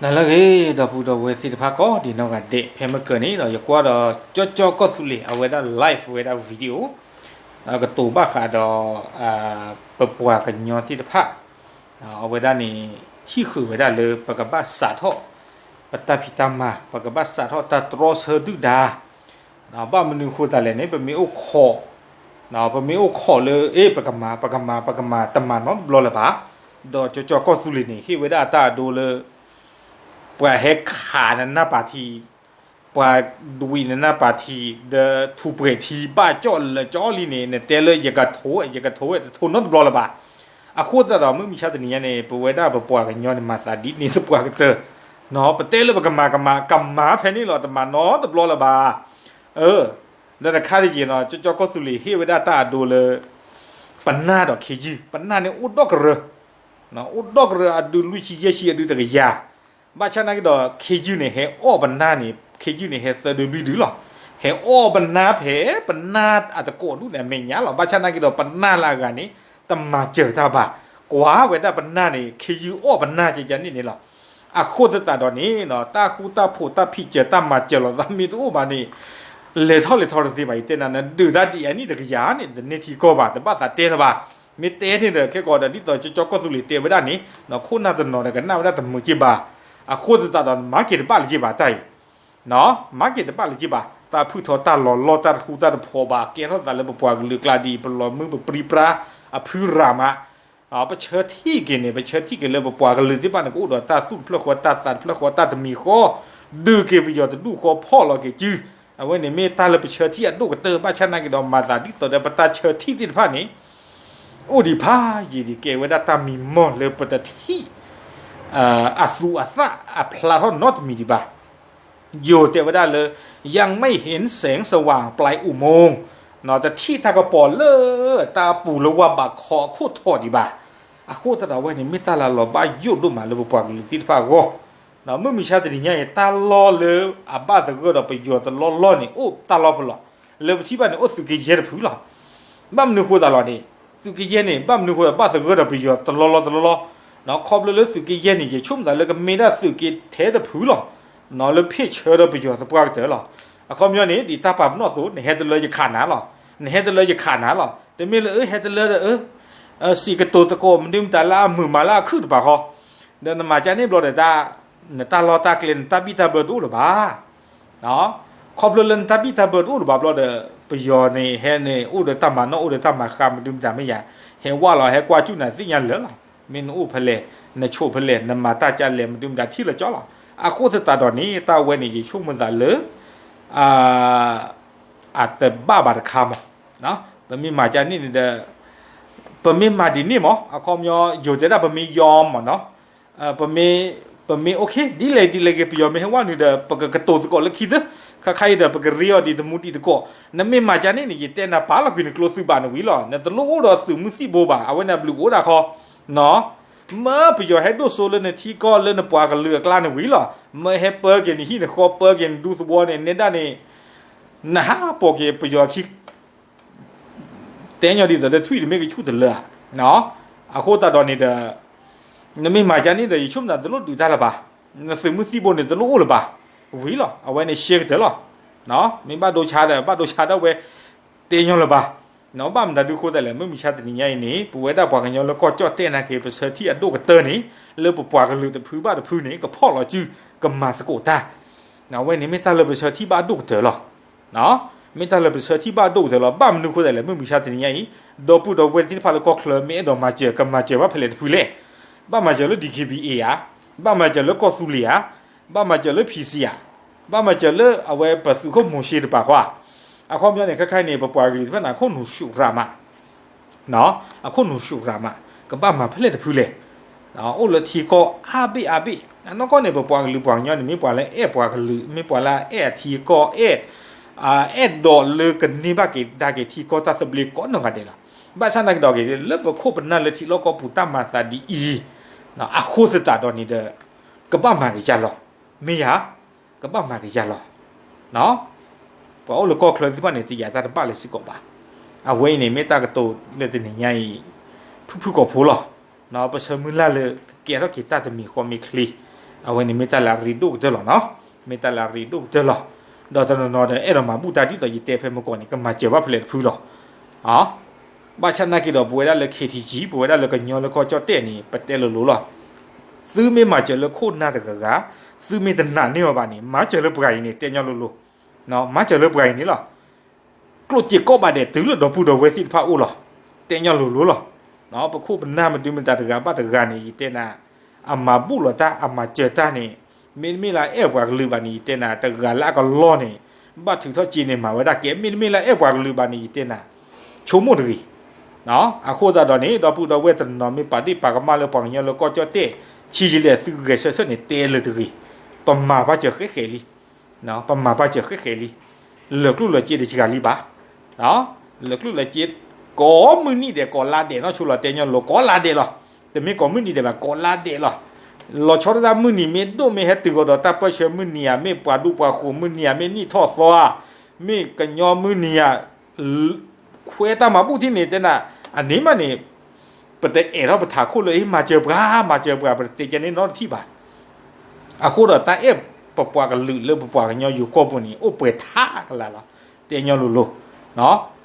နၤလၢအဂ့ၤ ဒီပုၢ်ဒီဝဲၢ်သ့ၣ်တဖၣ်ကိးဒံးနီၢ်ဂၤဒဲး ဖဲမုၢ်ကၢၤန့ၣ်ဒီး ယကွၢ်ဒီးကၠီကၠီကီၢ်သူလ့ၤ အဝဲဒၣ် live ဝဲဒၣ် video ကတိၤဘၣ်ဃးဒီး ပပှၤကညီသ့ၣ်တဖၣ် အဝဲဒၣ်န့ၣ် ထံၣ်ဃုာ်ဝဲဒၣ်လၢပကဘၣ်စးထီၣ် ပတၢ်ဖံးတၢ်မၤ ပကဘၣ်စးထီၣ်တၢ်တြီဆၢဒုၣ်ဒါ ဘၣ်မနုၤဃိသတးလဲၣ်န့ၣ် ပမ့ၢ်အိၣ်ခိး ပမ့ၢ်အိၣ်ခိးလၢ အ့ ပကမၤ ပကမၤ ပကမၤ တမၤနီတဘျီလၢၤဘၣ်. ဒီးကၠီကၠီကီၢ်သူလ့ၤန့ၣ် ဟ့ၣ်ဝဲဒၣ်အတၢ်အဒိလၢ ပှၤဟဲခးနနၢ်ပၤထံ ပှၤဒွံးနနၢ်ပၤထံ ဒီးထူးပှဲၤထံ ဘၣ်ကၠီၣ်လၢာ်ကၠီလံန့ၣ် နတဲလၢယကထိဝဲ ယကထိဝဲ တထိနီတဘျီလၢၤဘၣ်. အဃိသတးဒီး မုၢ်မဆါတနံၤညါန့ၣ် ပဝဲဒၣ်ပပှၤကညီန့ၣ် မၤသးဒ်န့ၣ်သပှၢ်ကတၢၢ် ပတဲလၢပကမၤကမၤ ကမၤဖဲန့ၣ်လီၤ တမၤနီတဘျီလၢၤဘၣ်. အၢ ဒီးတခါတယံာ်နီၤ ကၠီကၠီကီၢ်သူလ့ၤ ဟ့ၣ်ဝဲဒၣ်တၢ်အဒိလၢ ပနၢ်ဒီးခ့ယုၢ် ပနၢ်န့ၣ်အိၣ်ဒီၣ်ကရၢ အိၣ်ဒီၣ်ကရၢအဒုလွံၢ်ဆံယဲၢ်ဆံအဒုတကယၤ ဘၣ်ဆၣ်နာ်က့ဒီး ခ့ယုၢ်န့ၣ် ဟဲအီၣ်ပနၢ်န့ၣ် ခ့ယုၢ်န့ၣ် ဟဲသၢဒုလွံၢ်ဒုလီၤ. ဟဲအီၣ်ပနၢ်ဖဲ ပနၢ်အတကိးဒူၣ်န့ၣ် အမဲာ်ညါလီၤ. ဘၣ်ဆၣ်နာ်က့ဒီး ပနၢ်လၢအဂၤန့ၣ် တမၤစၢၤတၢ်ဘၣ်. ကွၢ်ဝဲဒၣ်ပနၢ်န့ၣ် ခ့ယုၢ်အီၣ်ပနၢ်ကကန့ၣ်န့ၣ်လီၤ. အဃိသတးဒီးန့ၣ် တၢ်ဃူတၢ်ဖိးတၢ်ဖံးစၢၤတၢ်မၤစၢၤလီၤသးမ့ၢ်တအိၣ်ဘၣ်န့ၣ် လဲၤထီၣ်လဲၤထီတသ့ဘၣ်. ယတဲနၤ နဒုးတၢ်ဒ်အံၤန့ၣ်တကယၤန့ၣ် တန့ၢ်ထံကီၢ်ဘၣ် တဘၣ်သးတဲလၢၤဘၣ်. မ့ၢ်တဲန့ၣ်ဒီး ခဲကီးဒီး ဒ်သိးကၠီကၠီကီၢ်သူလ့ၤတဲဝဲဒၣ်န့ၣ် ခိၣ်နၢ်တနီၤဒီးကနၣ်ဝဲဒၣ်တမုာ်က့ဘၣ်. အဃိသတးဒီး မၤက့ၤတဘၣ်လၢၤက့ဘၣ်တၢ်အံၤ မၤက့ၤတဘၣ်လၢၤက့ဘၣ်. တၢ်ဖုၣ်ထီၣ်တၢ်လီၤလီၢ် တၢ်တဃူတၢ်တဖိးဘၣ် ကဲထီၣ်သးလၢပပှၤကလုာ်အကျါဒ်အံၤ ပလီၤမုၢ်ပပြံပြါ အဖုရၤမး ပဆၢထံၣ်က့ၤန့ၣ် ပဆၢထံၣ်က့ၤလၢပပှၤကလုာ်သ့ၣ်တဖၣ်န့ၣ် ကအိၣ်ဒီးတၢ်သူၣ်တဖျၢၣ်ဃီ တၢ်သးတဖျၢၣ်ဃီ တၢ်တမံၤဃီ ဒုးက့ၤပယီၤတဒူၣ်ဃီ ဖီၣ်လီၤက့ၤစု အဝဲန့ၣ်မ့ၢ်တၢ်လၢပဆၢထံၣ်အဒိၣ်ကတၢၢ် ဘၣ်ဆၣ်နာ်က့ဒီး မၤသးဒ်သိးဒီး ပတၢ်ဆၢထံၣ်သ့ၣ်တဖၣ်န့ၣ် အိၣ်ဒံးဖးယံာ်ဒံး ကဲဝဲဒၣ်တၢ်မံမီၢ်လၢပတထံၣ် အသူးအသၣ်အဖျါထီၣ်နီတမံၤဒံးဘၣ်. ယိၤတဲဝဲဒၣ်လၢ ยังไม่เห็นแสงสว่างปลายอุโมงค์ တထံၣ်တၢ်ကပီၤလၢတၢ်အပူၤလၢဝါဘးခီအခိၣ်ထီၣ်ဒံးဘၣ်. အဃိသတးဒီး အဝဲန့ၣ်မ့ၢ်တၢ်လၢအလီၤဘၣ်ယိၣ်ဒိၣ်မးလၢပပှၤကလုာ်သ့ၣ်တဖၣ်အဂီၢ် မုၢ်မဆါတနံၤညါအံၤ တၢ်လီၢ်လၢအဘၣ်သဂၢၢ်ဒီးပယီၤတလီၢ်လီၢ်န့ၣ် အိၣ်တၢ်လီၢ်ဖဲလဲၣ်. လၢပထံၣ်ဘၣ်န့ၣ် အိၣ်သုးက့ယဲၢ်တဖုလီၤ. ဘၣ်မနုၤဃိသးလီၤန့ၣ် သုးက့ယဲၢ်န့ၣ် ဘၣ်မနုၤဃိသးဘၣ်သဂၢၢ်ဒီးပယီၤတလီၢ်လီၢ်တလီၢ်လီၢ်. ခီဖျိလၢသုးက့ယဲၢ်န့ၣ် ယဆိကမိၣ်သးလၢကမ့ၢ်ဒၣ်သုးက့ထဲတဖုလီၤ. လၢဖ့ၣ်ဆၢဒီးပယီၤသပှၢ်ကတၢၢ်လီၤ. အခီပညီန့ၣ် ဒ်တၢ်ပာ်ပနီၣ်အသိး နဟဲတလၢယခးနၤလီၤ. နဟဲတလၢယခးနၤလီၤ. တမ့ၢ်လၢအဟဲတလၢဒီး စံးကတိၤသကိးမနုၤမတၤလၢအမုာ်မးလၢအခုၣ်တပၤဃီ ဒီးနမၤကန့ၣ်ဘျီဒီး နတၢ်လီၢ်တၢ်ကျဲ နတၢ်ဘံၣ်တၢ်ဘၢတအိၣ်လၢၤဘၣ်. ခီဖျိလၢနတၢ်ဘံၣ်တၢ်ဘၢတအိၣ်လၢၤဘၣ်ဘျီဒီး ပယီၤန့ၣ် ဟဲန့ၣ် အိၣ်ဒီးတၢ်မၤနီၣ် အိၣ်ဒီးတၢ်မၤဃါ မနုၤမတၤမ့ၢ်ယၤ ဟဲဝဲလီၤ ဟဲကွၢ်စူၣ်နၤသ့ၣ်ညါလၢာ်လီၤ. မ့ၢ်နအိၣ်ဖဲလဲၣ် နဆိးဖဲလဲၣ် နမၤတၢ်ကလဲၣ် မနုၤမတၤထံၣ်လၢာ်ကၠီလီၤ. အဃိသတးဒီးန့ၣ် တၢ်ဝဲန့ၣ် ယဆိကမိၣ်သးလၢ အတဘၣ်ဘၣ်တခါမး. ပမ့ၢ်မၤကန့ၣ်န့ၣ်ဒီး ပမ့ၢ်မၤဒ်န့ၣ်မး အခီပညီ ယိၤတဲဒၣ်ပမ့ၢ်ယီမးနီၤ ပမ့ၢ် ပမ့ၢ် okay ဒ်လဲၣ်ဒ်လဲၣ်ဂ့ၤ ပယီၤမ့ၢ်ဟဲဝဲနုာ်ဒီး ပကကတိၤသကိးလၢခံသ့ ခါခါအံၤဒီး ပကရ့အီၤဒ်တမူဒံးတကိး နမ့ၢ်မၤကန့ၣ်န့ၣ် ယတဲနၤပာ်လီၤကွံာ်နကျိသုးဘၣ်နဝံၤလီၤ နတလိၣ်အိၣ်ဒီးသုးမုၢ်သံၣ်ဘိဘၣ် အဝဲန့ၣ်အဘျုးကအိၣ်ဒၣ်ဃီ မ့ၢ်ပယီၤဟဲဒိၣ်စိလၢနထံကီၢ် လၢနပှၤကလုာ်အကျါန့ၣ်ဝံၤလီၤ မ့ၢ်ဟဲပၢက့ၤနဟံၣ်နဃီ ပၢက့ၤနဒူသဝီန့ၣ် နဲဒၣ်န့ၣ် နဟးပိာ်က့ၤပယီၤခံ တဲညီဒ်သိးဒီးထွံၣ်တမ့ၢ်ကဆူၣ်တလၢဧါ. အဃိသတးဒီးန့ၣ်ဒီး နမ့ၢ်မၤကန့ၣ်ဒီး ယဆိကမိၣ်သးတလိၣ်ဒုးတၢ်လၢၤဘၣ်. နသုးမုၢ်သံၣ်ဘိန့ၣ် တလိၣ်အိၣ်လၢၤဘၣ်. ဝံၤလီၤ အဝဲန့ၣ်ရှဲကတၢၢ်လီၤ. မ့ၢ်ဘၣ်ဒိဆါဒီး ဘၣ်ဒိဆါဒၣ်ဝဲ တဲညီလၢၤဘၣ်. ဘၣ်မတၤဒုးဃိသတးလဲၣ် မုၢ်မဆါတနံၤညါအံၤန့ၣ် ပဝဲဒၣ်ပှၤကညီလၢကီၢ်ကၠီၣ်တဲၣ်နာ်က့ ပဆၢထံၣ်အဒိၣ်ကတၢၢ်န့ၣ် လၢပပှၤကလုာ်တဖုဘၣ်တဖုန့ၣ် ကဖီၣ်လီၤစု ကမၤသကိးတၢ် အဝဲန့ၣ်မ့ၢ်တၢ်လၢပဆၢထံၣ်ဘၣ်အဒိၣ်ကတၢၢ်လီၤ. မ့ၢ်တၢ်လၢပဆၢထံၣ်ဘၣ်အဒိၣ်ကတၢၢ်လီၤ. ဘၣ်မနုၤဃိသတးလဲၣ် မုၢ်မဆါတနံၤညါအံၤ ဒီပုၢ်ဒီဝဲၢ်သ့ၣ်တဖၣ်လၢကီၢ်ချၢ မ့ၢ်အဲၣ်ဒိးမၤစၢၤ ကမၤစၢၤဘၣ်ဖဲလဲၣ်တဖုလဲၣ်. ဘၣ်မၤစၢၤလၢ ဒီက့ဘံၣ်အ့ ဧါ, ဘၣ်မၤစၢၤလၢကီၢ်သူလ့ၤဧါ, ဘၣ်မၤစၢၤလၢ ဖံစံ ဧါ, ဘၣ်မၤစၢၤလၢအဝဲပသုးခိၣ်မိၤၡ့တပၤဃီဧါ. အခီပညီန့ၣ် ခဲခါအံၤန့ၣ် ပပှၤကလုာ်တဖၣ်န့ၣ် အခိၣ်နူာ်ဆူၣ်ရၣ်မး အခိၣ်နူာ်ဆူၣ်ရၣ်မး ကဘၣ်မၤဖဲလဲၣ်တဖုလဲၣ်. အိၣ်လၢထံကီၢ်အါဘ့ၣ်အါဘ့ၣ် အနီၢ်ကီၢ်န့ၣ် ပပှၤကလုာ်ပှၤကညီန့ၣ် မ့ၢ်ပှၤလၢအဲၣ်ပှၤကလုာ် မ့ၢ်ပှၤလၢအဲၣ်အထံအကီၢ် အဲၣ် အဲၣ်ဒိးလၢကန့ၢ်ဘၣ်က့ၤဒၣ်က့ၤထံကီၢ်တၢ်သဘျ့ကိးနီၢ်ဂၤဒဲးလီၤ. ဘၣ်ဆၣ်သနာ်က့ဒီး လၢပခိၣ်ပနၢ်လၢထံလီၢ်ကီၢ်ပူၤတၢ်မၤသးဒ်အံၤ အဃိသတးဒီးန့ၣ်ဒီး ကဘၣ်မၤက့ၤယါလီၤ. မ့ၢ်ယါ ကဘၣ်မၤက့ၤယါလီၤ. ပှၤအိၣ်လၢကီၢ်ချၢသ့ၣ်တဖၣ်န့ၣ် တယာ်တၢ်တဘၣ်လၢၤစ့ၢ်ကီးဘၣ်. အဝဲအံၤန့ၣ် မ့ၢ်တၢ်ကတိၤလၢတနံၤညါအံၤ ဖုၣ်ဖုၣ်ကိာ်ဖိလီၤ. ပဆၢမုၢ်လၢ်လၢကကဲထီၣ်က့ၤတၢ်တမံၤဃီမ့ၢ်ချ့ အဝဲန့ၣ်မ့ၢ်တၢ်လၢအရ့ဒိၣ်ကတၢၢ်လီၤနီၤ, မ့ၢ်တၢ်လၢအရ့ဒိၣ်ကတၢၢ်လီၤ. ဒီးတနီၤနီၤဒီး အဲၣ်ဒိးမၤဘူၣ်တၢ်ဒ်သိးယတဲဖဲမုၢ်ကီၢ်န့ၣ် ကမၤစၢၤဘၣ်ဖဲလဲၣ်တဖုလီၤ. ဘၣ်ဆၣ်နာ်က့ဒီး ပဝဲဒၣ်လၢ ခ့ထံကံ ပဝဲဒၣ်လၢကညီလၢကီၢ်ကၠီၣ်တဲၣ်န့ၣ် ပတဲလိၤလိၤလီၤ. သုမ့ၢ်မၤစၢၤလၢခိၣ်နၢ်တဂၤဂၤ, သုမ့ၢ်တနာ်န့ၢ်အီၤဘၣ်န့ၣ် မၤစၢၤလၢပှၤအံၤန့ၣ် တဲညီလိၤလိၤ, မၤစၢၤလၢပှၤအံၤန့ၣ်လီၤ. ကျိၣ်စ့ကိးဘၣ်ဒဲးတုၤလၢဒီပုၢ်ဒီဝဲၢ်သ့ၣ်တဖၣ်အိၣ်လီၤ. တဲညီလိၤလိၤလီၤ. ပခိၣ်ပနၢ်မဒုမတၤတဂၤဘၣ်တဂၤန့ၣ် ယတဲနၤ, အမၤဘူၣ်လီၤတၢ် အမၤစၢၤတၢ်န့ၣ်, မ့တမ့ၢ်လၢအအဲၣ်ပှၤကလုာ်ဘၣ်န့ၣ် ယတဲနၤ တဂၤလၢအကလီၢ်န့ၣ် ဘၣ်ထုးထီၣ်စ့န့ၣ်မၤဝဲဒၣ်ကဲ, မ့တမ့ၢ်လၢအအဲၣ်ပှၤကလုာ်ဘၣ်န့ၣ် ယတဲနၤ ဆိကမိၣ်တဂ့ၤ. အဃိသတးဒီးန့ၣ် ဒီပုၢ်ဒီဝဲၢ်တနီၤမ့ၢ်ပာ်ဒ့ၣ်ပာ်ကမၣ်လၢပှၤကညီလၢကီၢ်ကၠီၣ်တဲၣ် ဆံးယံာ်လဲၣ်သုဂဲၤဆၢထၢၣ်န့ၣ် တဲလၢၤတဂ့ၤ. ပမၤဘၣ်စၢၤဃဲဃဲလံ ပမၤဘၣ်စၢၤဃဲဃဲလံ. လၢာ်ကျိၣ်လၢာ်စ့တစှၤလံဘၣ်. လၢာ်ကျိၣ်လၢာ်စ့ ကိးမုၢ်နံၤဒဲး ကိးလါဒဲးနီၢ်ဆိလီၤ တဲညီလိၤ ကိးလါဒဲးလီၤ. တမ့ၢ်ကိးမုၢ်နံၤဒဲးဘၣ် ကိးလါဒဲးလီၤ. လီၤဆီဒၣ်တၢ်မုၢ်နံၤမ့ၢ်ဒိၣ်မ့ၢ်ဟဲတုၤကဒီးတၢ်ပၢၢ်ဆၢမုၢ်နံၤဧါ, မ့ၢ်ပှၤဒူပှၤဃိၤမုၢ်နံၤဧါ, မ့ၢ်နံၣ်ထီၣ်သီဧါ, မ့ၢ်ကညီမုၢ်နံၤဧါ, ခွဲးတၢ်မၤဘူၣ်ထံၣ်န့ၣ် တဲနၤ, အန့ၣ်မးန့ၣ် ပတအဲၣ်ထီၣ်ပထးခိၣ်လၢ မၤစၢၤပှၤ မၤစၢၤပှၤ ပတတဲကဲန့ၣ်နီတထံၣ်ဘၣ်. အဃိဒီးတၢ်အဲၣ်ပပှၤကလုာ်လၢပပှၤကညီယိၤကီၢ်ပူၤန့ၣ် အိၣ်ပှဲၤထါကလၤလီၤ. တဲညီလိၤလိၤ.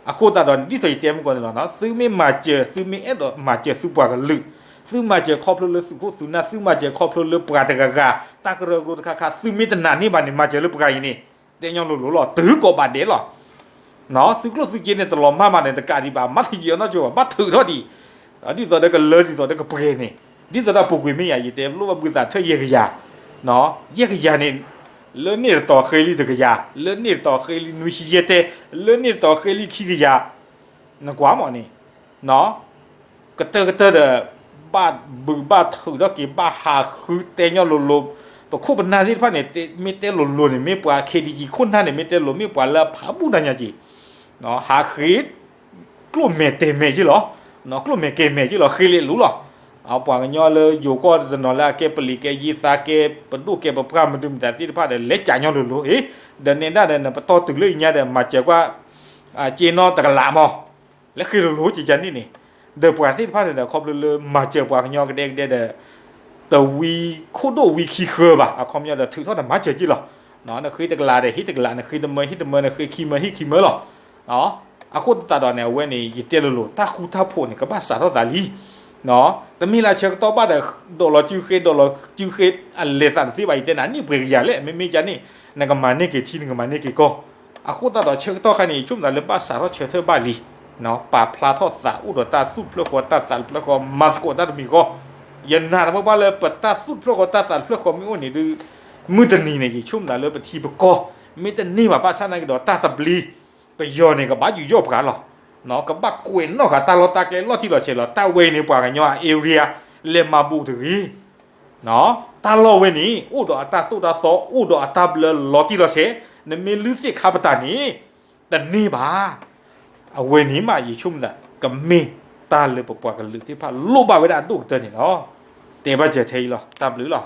အဃိသတးဒီး ဒ်သိးယတဲမုၢ်ကီၢ်န့ၣ်လီၤ, သုမ့ၢ်မၤစၢၤ သုမ့ၢ်အဲၣ်ဒိးမၤစၢၤသုပှၤကလုာ်, သုမၤစၢၤခီဖျိလၢသုးခိၣ်သုးနၢ်, သုမၤစၢၤခီဖျိလၢပှၤတဂၤဂၤ တၢ်ကရၢကရိတခါခါ သုမ့ၢ်တနာ်န့ၢ်ဘၣ်န့ၣ် မၤစၢၤလၢပှၤအံၤန့ၣ် တဲညီလိၤလိၤလီၤ. တုၤကိးဘၣ်ဒဲးလီၤ. သုကျိၣ်သုစ့န့ၣ် တလီၤမၢ်မးန့ၣ် တကးဒံးဘၣ် မၤတယံာ်အီၤနီတကီဘၣ် ဘၣ်ထုးထီၣ်ဒံး, ဒ်သိးဒီးကလၢ ဒ်သိးဒီးကပှဲၤန့ၣ်, ဒ်သိးဒီးပူၤကွံာ်မ့ၢ်ယၤ ယတဲလိၣ်ဘၣ်ဘုသးထၢၣ်ယဲၢ်ကယၤ, ယဲၢ်ကယၤန့ၣ် လၢန့ၣ်တတီၤဃ့လံတကယၤ, လၢန့ၣ်တတီၤဃ့လံနွံဆံယဲၢ်တဲ, လၢန့ၣ်တတီၤဃ့လံခံကယၤ, နကွၢ်မးန့ၣ် ကတၢၢ်ကတၢၢ်ဒီး ဘၣ်ဘုးဘၣ်ထုးထီၣ်က့ၤ ဘၣ်ဟးဃုတဲညီလိၤလိၤ, ပခိၣ်ပနၢ်သ့ၣ်တဖၣ်န့ၣ် မ့ၢ်တဲလိၤလိၤန့ၣ် မ့ၢ်ပှၤ ခ့ထံကံ ခိၣ်နၢ်န့ၣ် မ့ၢ်တဲလိၤ မ့ၢ်ပှၤလၢအဖးဘူၣ်တၢ်ညါက့ၤ, ဟးဃ့ ကျိၣ်မဲာ်တဲာ်မဲာ်က့ၤလီၤ, ကျိၣ်မဲာ်ကဲမဲာ်က့ၤလီၤ ဃ့လဲၤလူလီၤ. ပှၤကညီလၢယိၤကီၢ်တနီၤလၢအကဲပလံၤကဲယ့သးကဲပဒိၣ်ကဲပပှၢ်မဒုမတၤသ့ၣ်တဖၣ်ဒီး လဲၤကးညီလိၤလိၤ, ဒီးနဲဒၣ်ဒီး နပတီၢ်တုၤလၢအံၤညါဒီး မၤစၢၤကွၢ် က့နီတကလးမး လဲၤဃ့လိၤလိၤကကန့ၣ်န့ၣ်, ဒီးပှၤသ့ၣ်တဖၣ်န့ၣ်ဒီး ခီဖျိလၢမၤစၢၤပှၤကညီကဒဲကဒဲဒီး တဝံခိၣ်ဒိၣ်ဝံခံဃၢဘၣ်, အခီပညီဒီးထုးထီၣ်ဒီးမၤစၢၤက့ၤလီၤ. နဃ့တကလးဒီးဟ့ၣ်တကလး, နဃ့တမၢဟ့ၣ်တမၢ, နဃ့ခံမၢဟ့ၣ်ခံမၢလီၤ. အဃိသတးဒီးန့ၣ် အဝဲန့ၣ် ယတဲလိၤလိၤ တၢ်ဃူတၢ်ဖိးန့ၣ် ကဘၣ်စးထီၣ်သးလံ. တမ့ၢ်လၢဆၢကတီၢ်ဘၣ်ဒီး ဒိးလီၤစုဃ့ ဒိးလီၤစုဃ့ အလဲၤသးတသ့ဘၣ် ယတဲနၤ နံၣ်ပှဲၤကယၤလဲၣ် မ့မ့ၢ်ကန့ၣ် နကမၤန့ၢ်က့ၤထံ နကမၤန့ၢ်က့ၤကီၢ် အဃိသတးဒီးဆၢကတီၢ်ခါန့ၣ် ယဆိကမိၣ်သးလၢဘၣ်စးထီၣ်ဆၢထၢၣ်ဘၣ်လံ, ပာ်ဖျါထီၣ်သးအိၣ်ဒီးတၢ်သူၣ်တဖျၢၣ်ဃီ တၢ်သးတဖျၢၣ်ဃီ မၤသကိးတၢ်တမံၤဃီ, ယနာ်တပၢၢ်ပၢၢ်လၢပတၢ်သူၣ်တဖျၢၣ်ဃီတၢ်သးတဖျၢၣ်ဃီမ့ၢ်အိၣ်န့ၣ်ဒုး မုၢ်တနံၤန့ၣ် ယဆိကမိၣ်သးလၢပထံပကီၢ် မ့ၢ်တန့ၢ်ဘၣ်ဘၣ်ဆၣ်နာ်က့ၤဒီးတၢ်သဘျ့ ပယီၤန့ၣ် ကဘၣ်ယူးယီၣ်ပှၤလီၤ. ကဘၣ်ကွဲးနီၣ်ဃာ်တၢ်လီၢ်တၢ်ကျဲလီၤတံၢ်လီၤဆဲးလီၤ. တၢ်ဝဲအံၤန့ၣ် ပှၤကညီအ area လဲၤမၤဘူးတဂ့ၤ တၢ်လီၢ်ဝဲန့ၣ် အိၣ်ဒီးအတၢ်သိၣ်တၢ်သီ အိၣ်ဒီးအတၢ်ဘျၢလီၤတံၢ်လီၤဆဲး, နမ့ၢ်လုၢ်သ့ၣ်ခါပတာ်န့ၣ် တန့ၢ်ဘၣ်. အဝဲန့ၣ်မး ယဆိကမိၣ်သး ကမ့ၢ်တၢ်လၢပပှၤကလုာ်သ့ၣ်တဖၣ်လိၣ်ဘၣ်ဝဲဒၣ်အဒိၣ်ကတၢၢ်န့ၣ်လီၤ. တဲဘၣ်စၢၤထဲအံၤလီၤ. တၢ်ဘျုးလီၤ.